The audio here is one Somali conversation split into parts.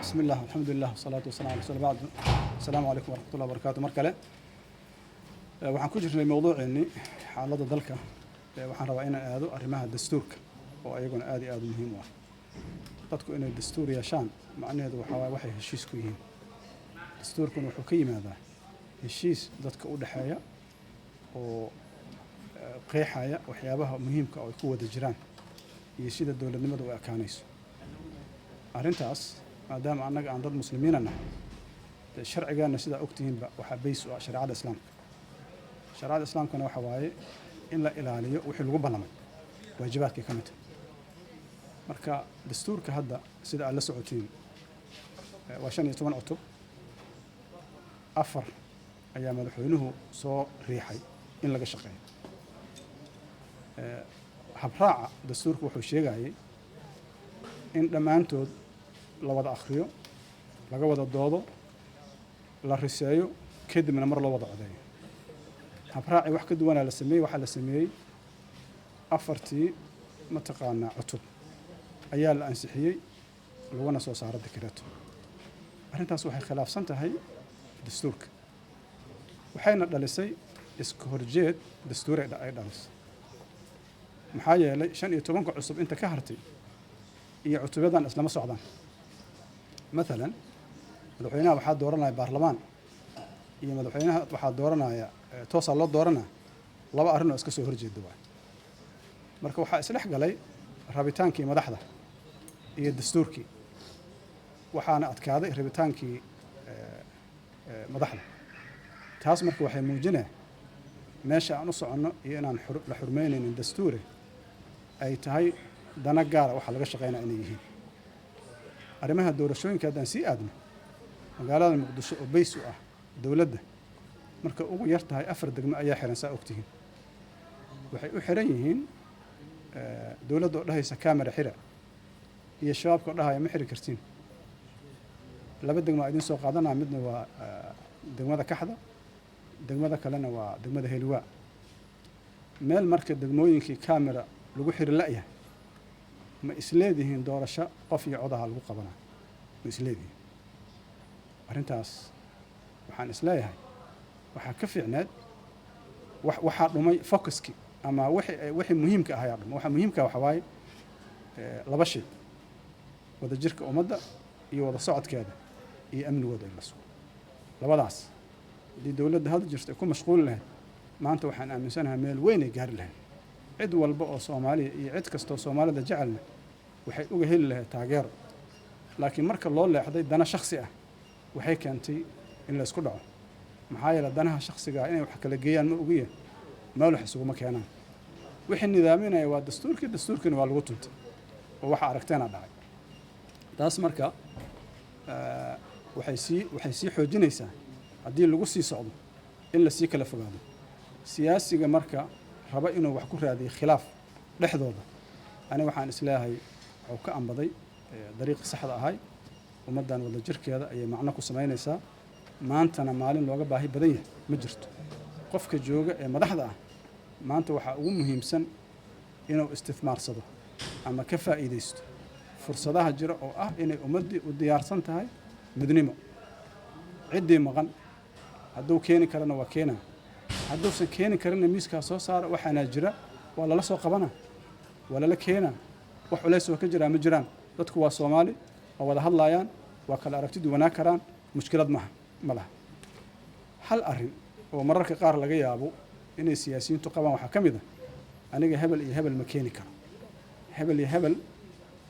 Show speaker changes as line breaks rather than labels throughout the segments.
Bismi illah, alxamdulilah, wasalaatu wasalam ala rasul bacd. Asalaamu calaykum waraxmat ullah wabarakatu. Mar kale waxaan ku jirnay mowduuceennii xaaladda dalka. Waxaan rabaa inaan aado arrimaha dastuurka oo ayaguna aad iyo aad muhiim u ah. Dadku inay dastuur yeeshaan macnaheedu waxaa waaye waxay heshiis ku yihiin. Dastuurkuna wuxuu ka yimaadaa heshiis dadka u dhexeeya oo qeexaya waxyaabaha muhiimka oo ay ku wada jiraan iyo sida dowladnimadu u ekaanayso. Arrintaas maadaama annaga aan dad muslimiina nahay, dee sharcigeenna sidaa ogtihiinba waxaa base u ah shareecada Islaamka. Shareecada Islaamkana waxa waaye in la ilaaliyo wixii lagu ballamay, waajibaadkay ka mid tahay. Marka dastuurka hadda, sida aad la socotiin, waa 15 cutub. Afar ayaa madaxweynuhu soo riixay in laga shaqeeyo. Habraaca dastuurka wuxuu sheegayay in dhammaantood la wada akhriyo, laga wada doodo, la riseeyo, kadibna mar loo wada codeeyo. Habraaci wax ka duwanaa la sameeyey. Waxaa la sameeyey afartii mataqaanaa cutub ayaa la ansixiyey, laguna soo saaro dikreeto. Arrintaas waxay khilaafsan tahay dastuurka, waxayna dhalisay iska horjeed dastuuri ay dhalisay, maxaa yeelay 15-ka cusub inta ka hartay iyo cutubyadan islama socdaan. Mathalan, madaxweynaha waxaa dooranaya baarlamaan iyo madaxweynaha waxaa dooranaya toosaa loo dooranaya, laba arrin oo iska soo horjeeda waay. Marka waxaa isdhex galay rabitaankii madaxda iyo dastuurkii, waxaana adkaaday rabitaankii madaxda. Taas marka waxay muujinaya meesha aan u soconno iyo inaan la xurmeynaynin dastuure, ay tahay dana gaara waxaa laga shaqeynaya inay yihiin. Arrimaha doorashooyinka haddaan sii aadno, magaalada Muqdisho oo base u ah dowladda, marka ugu yar tahay afar degmo ayaa xiran. Saa ogtihiin, waxay u xiran yihiin dowladda oo dhahaysa camera xira iyo shabaabka oo dhahaya ma xiri kartiin. Laba degmo aa idiin soo qaadanaya: midna waa degmada Kaxda, degmada kalena waa degmada Heliwaa. Meel marka degmooyinkii camera lagu xiri la'yahay, ma isleedihiin doorasho qof iyo codaha lagu qabanaa? Ma isleedihiin? Arrintaas waxaan isleeyahay waxaa ka fiicneed waxaa dhumay focuskii ama wixii muhiimka ahayaa dhumay. Waxa muhiimka waxa waaye laba shay: wada jirka ummadda iyo wada socodkeeda iyo amnigooda in la sugo. Labadaas haddii dowladda hadda jirta ay ku mashquuli lahayd, maanta waxaan aaminsanahay meel weyn ay gaari lahayd. Cid walba oo Soomaaliya iyo cid kastoo Soomaalida jecelna waxay uga heli lahayd taageero. Laakiin marka loo leexday dana shakhsi ah, waxay keentay in la isku dhaco, maxaa yeele danaha shakhsiga ah inay wax kala geeyaan ma ogiya, meel wax isuguma keenaan. Wixii nidaaminaya waa dastuurkii, dastuurkiina waa lagu tuntay oo waxa aragteena dhacay. Taas marka waxay sii xoojinaysaa haddii lagu sii socdo in lasii kala fogaado. Siyaasiga marka raba inuu wax ku raadiyo khilaaf dhexdooda, ani waxaan isleeyahay wuxuu ka ambaday dariiqi saxda ahay. Ummaddan wada jirkeeda ayay macno ku samaynaysaa. Maantana maalin looga baahi badan yahay ma jirto. Qofka jooga ee madaxda ah maanta waxaa ugu muhiimsan inuu istifmaarsado ama ka faa'iidaysto fursadaha jira oo ah inay ummaddii u diyaarsan tahay midnimo. Ciddii maqan hadduu keeni karana waa keenaa, hadduusan keeni karinna miiskaa soo saara. Waxaanaa jira, waa lala soo qabanaa, waa lala keenaa. Wax culays oo ka jiraa ma jiraan. Dadku waa Soomaali, waa wada hadlaayaan, waa kala aragti duwanaa karaan, mushkilad maha ma laha. Hal arrin oo mararka qaar laga yaabo inay siyaasiyiintu qabaan waxaa ka mid ah: aniga hebel iyo hebel ma keeni karo. Hebel iyo hebel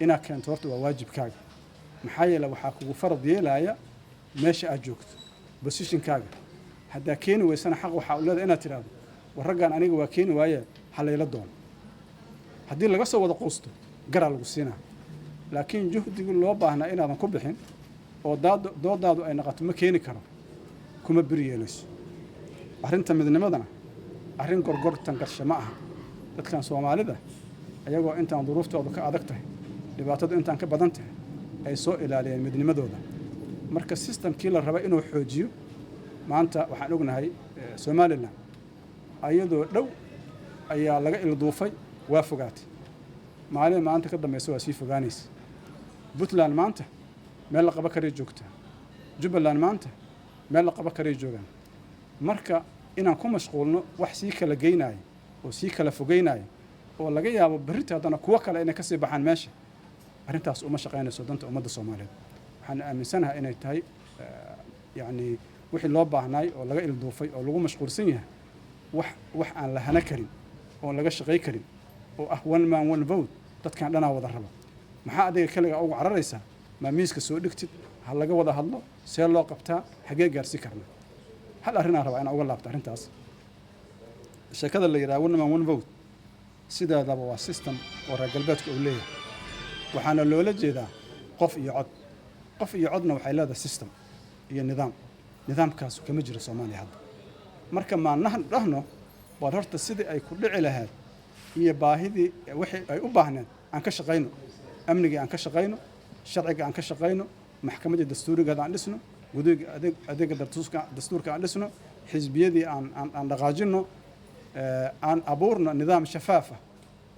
inaad keento horta waa waajibkaaga, maxaa yeele waxaa kugu farad yeelaya meesha aad joogto, positionkaaga. Haddaa keeni weysana, xaq waxaa u leedahay inaad tidhaahdo: war raggan aniga waa keeni waaye, ha layla doono. Haddii laga soo wada quusto, garaa lagu siinaa. Laakiin juhdigii loo baahnaa inaadan ku bixin oo doodaadu ay noqoto ma keeni karo, kuma beri yeelayso. Arrinta midnimadana arrin gorgortan garshe ma aha. Dadkan Soomaalida ayagoo intaan duruuftoodu ka adag tahay, dhibaatadu intaan ka badan tahay, ay soo ilaaliyeen midnimadooda. Marka systemkii la raba inuu xoojiyo maanta, waxaan ognahay Somaliland ayadoo dhow ayaa laga ilduufay, waa fogaatay. Maalin maanta ka dambaysa waa sii fogaanaysa. Puntland maanta Meel la qaban karay joogtaa. Jubbaland maanta meel la qaban karay joogaan. Marka inaan ku mashquulno wax sii kala geynaayo oo sii kala fogeynaayo, oo laga yaabo berrita haddana kuwo kale inay kasii baxaan meesha, arrintaas uma shaqaynayso danta ummadda Soomaaliyeed. Waxaan aaminsanahay inay tahay, yacni, wixii loo baahnaay oo laga ilduufay oo lagu mashquulsan yahay wax aan la hana karin oon laga shaqay karin, oo ah one man one vote. Dadkan dhanaa wada raba. Maxaa adiga kaligaa ugu cararaysaa? Maa miiska soo dhigtid, ha laga wada hadlo, see loo qabtaa, xagee gaarsii karna? Hal arrinaan rabaa inaan uga laabto arrintaas. Sheekada la yidhaha one man one vote sideedaba waa system oo reer galbeedka uu leeyahay. Waxaana loola jeedaa qof iyo cod. Qof iyo codna waxay leedahay system iyo nidaam. Nidaamkaasu kama jiro Soomaaliya hadda. Marka maanahan dhahno baad horta sidii ay ku dhici lahayd iyo baahidii wixii ay u baahneed aan ka shaqayno, amnigii aan ka shaqayno, sharciga aan ka shaqayno, maxkamaddii dastuurigeeda aan dhisno, gudiga adeega dastuurka aan dhisno, xisbiyadii aan dhaqaajinno, aan abuurno nidaam shafaaf ah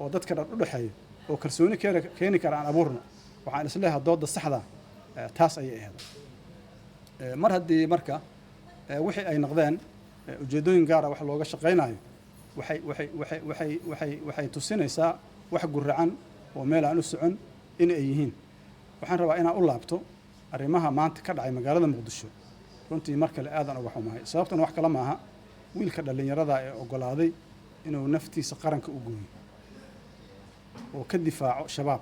oo dadka dhan u dhexeeya oo kalsooni keeni kara aan abuurno. Waxaan isleeyahay dooda saxda taas ayay ahayd. Mar haddii marka wixii ay noqdeen ujeeddooyin gaara wax looga shaqaynayo, waxay tusinaysaa wax guracan oo meel aan u socon in ay yihiin. Waxaan rabaa inaan u laabto arrimaha maanta ka dhacay magaalada Muqdisho. Runtii mar kale aadan uga xumahay. Sababtuna wax kale maaha, wiilka dhallinyarada ee oggolaaday inuu naftiisa qaranka u gooyo oo ka difaaco Shabaab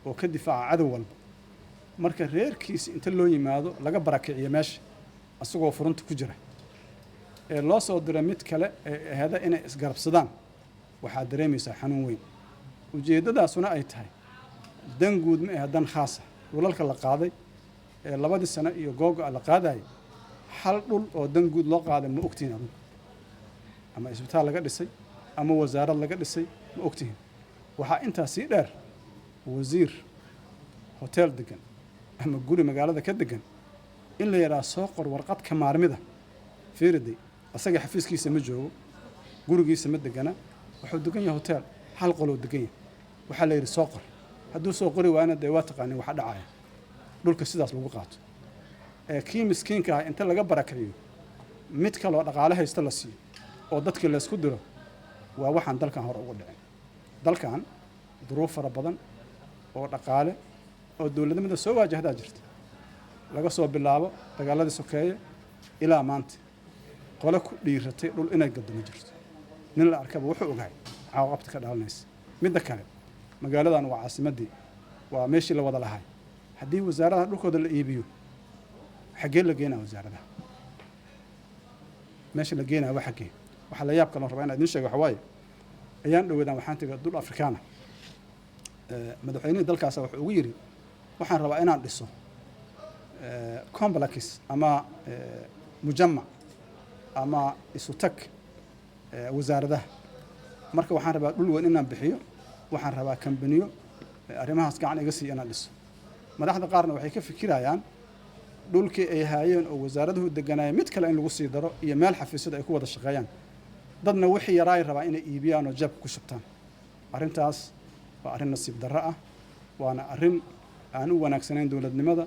oo ka difaaco cadow walba, marka reerkiisa inta loo yimaado laga barakiciyo meesha asagoo furunta ku jira ee loo soo diro mid kale ee ahada inay isgarabsadaan, waxaad dareemaysaa xanuun weyn. Ujeeddadaasuna ay tahay dan guud ma ahe, dan khaasa. Dhulalka la qaaday ee 2dii sano iyo googo'a la qaadayay, hal dhul oo dan guud loo qaaday ma ogtihin adinku? Ama isbitaal laga dhisay ama wasaarad laga dhisay ma ogtihin? Waxaa intaa sii dheer, wasiir hotel degan ama guri magaalada ka degan in la yidhaha soo qor warqad ka maarmida. Fiiriday, asaga xafiiskiisa ma joogo, gurigiisa ma degana, wuxuu degan yahay hotel, hal qoloo degan yahay. Waxaa la yidhi soo qor. Hadduu soo qori waayana, dee waa taqaanin waxa dhacaya. Dhulka sidaas lagu qaato ee kii miskiinka ah inta laga barakiciyo mid kaloo dhaqaale haysta la siiyo oo dadkii laysku diro, waa waxaan dalkan hore ugu dhicin. Dalkan duruuf fara badan oo dhaqaale oo dowladnimada soo waajahdaa jirta, laga soo bilaabo dagaaladii sokeeye ilaa maanta. Qole ku dhiiratay dhul inay gaddo ma jirto. Nin la arkaba wuxuu ogahay caaqabta ka dhalanaysa. Midda kale, magaaladan waa caasimaddii, waa meeshii la wada lahay. Haddii wasaaradaha dhulkooda la iibiyo, xaggee la geenaa wasaaradaha? Meesha la geenaya waa xaggee? Waxaa la yaab kaloo rabaa inaan idiin sheego waxa waaye, ayaan dhoweedaan waxaan tegay dul Afrikaana. Madaxweynihii dalkaasa wuxuu ugu yidhi, waxaan rabaa inaan dhiso complex ama mujamac ama isu tag wasaaradaha. Marka waxaan rabaa dhul weyn inaan bixiyo, waxaan rabaa kambaniyo arrimahaas gacan iga siiya inaan dhiso. Madaxda qaarna waxay ka fikirayaan dhulkii ay haayeen oo wasaaraduhu deganaayeen mid kale in lagu sii daro iyo meel xafiisyada ay ku wada shaqeeyaan. Dadna wixii yaraay rabaa inay iibiyaan oo jeebka ku shubtaan. Arrintaas waa arrin nasiib darro ah, waana arrin aan u wanaagsanayn dowladnimada,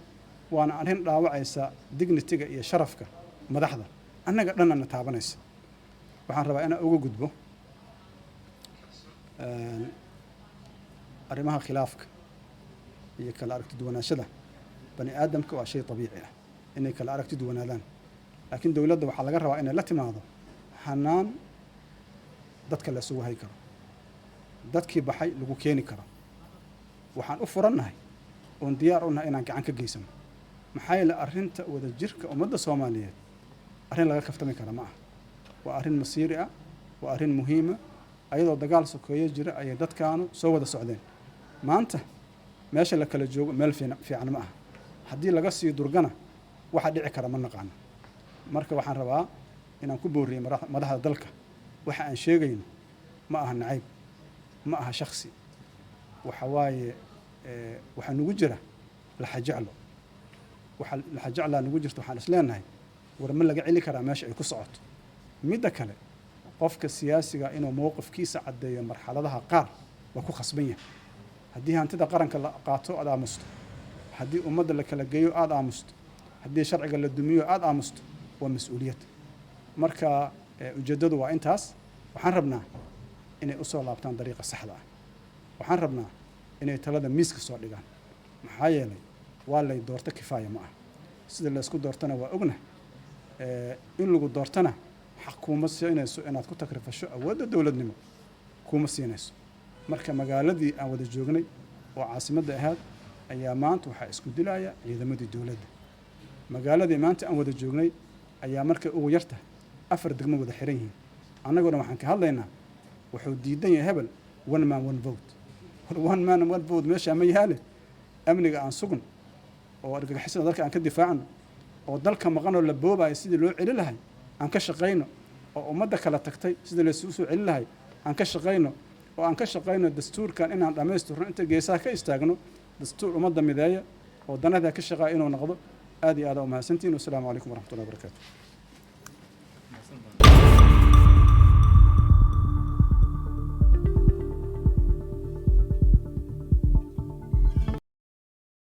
waana arrin dhaawacaysa dignity-ga iyo sharafka madaxda, annaga dhanna taabanaysa. Waxaan rabaa inaan uga gudbo arrimaha khilaafka iyo kala aragti duwanaashada. Bani aadamka waa shay dabiici ah inay kala aragti duwanaadaan, laakiin dowladda waxaa laga rabaa inay la timaado hanaan dadka la isugu hay karo, dadkii baxay lagu keeni karo. Waxaan u furannahay oon diyaar u nahay inaan gacan ka geysano. Maxaa yeele, arrinta wadajirka ummadda Soomaaliyeed arrin laga kaftami kara ma aha. Waa arrin masiiri ah, waa arrin muhiima. Ayadoo dagaal sokeeyo jira ayay dadkaanu soo wada socdeen. Maanta meesha la kala joogo meel fiican ma aha. Haddii laga sii durgana, waxa dhici kara ma naqaano. Marka waxaan rabaa inaan ku booriyey madaxda dalka, waxa aan sheegayno ma aha nacayb, ma aha shaksi. Waxa waaye, waxaa nugu jira laxajeclo, waxa laxajeclaa nugu jirta. Waxaan is leenahay, war ma laga celi karaa meesha ay ku socoto? Midda kale, qofka siyaasiga inuu mowqifkiisa caddeeyo marxaladaha qaar waa ku khasban yahay. Haddii hantida qaranka la qaato aad aamusto. Haddii ummadda la kala geeyo aada aamusto, haddii sharciga la dumiyo aada aamusto, waa mas-uuliyad. Marka ujeeddadu waa intaas. Waxaan rabnaa inay usoo laabtaan dariiqa saxda ah. Waxaan rabnaa inay talada miiska soo dhigaan, maxaa yeelay waa lay doorto kifaaya ma ah. Sida laysku doortana waa ogna. In lagu doortana xaq kuuma siinayso inaad ku takrifasho awoodda dowladnimo, kuuma siinayso. Marka magaaladii aan wada joognay oo caasimadda ahayd ayaa maanta waxaa isku dilaya ciidamadii dowladda. Magaaladii maanta aan wada joognay ayaa markay ugu yarta afar degmo wada xiran yihiin. Annaguna waxaan ka hadlaynaa wuxuu diidan yahay hebel one man one vote. One man one vote meeshaa ma yaale. Amniga aan sugno oo argagixisada dalka aan ka difaacno, oo dalka maqanoo la boobayo sidii loo celi lahay aan ka shaqayno, oo ummadda kala tagtay sidii laysugu soo celin lahay aan ka shaqayno, oo aan ka shaqayno dastuurkan inaan dhammaystirno, inta geesaha ka istaagno, dastuur ummadda mideeya oo danada ka shaqeeya inuu noqdo. Aad iyo aad aa umahadsantihin. Wasalaamu calaykum waraxmatullahi wabarakaatu.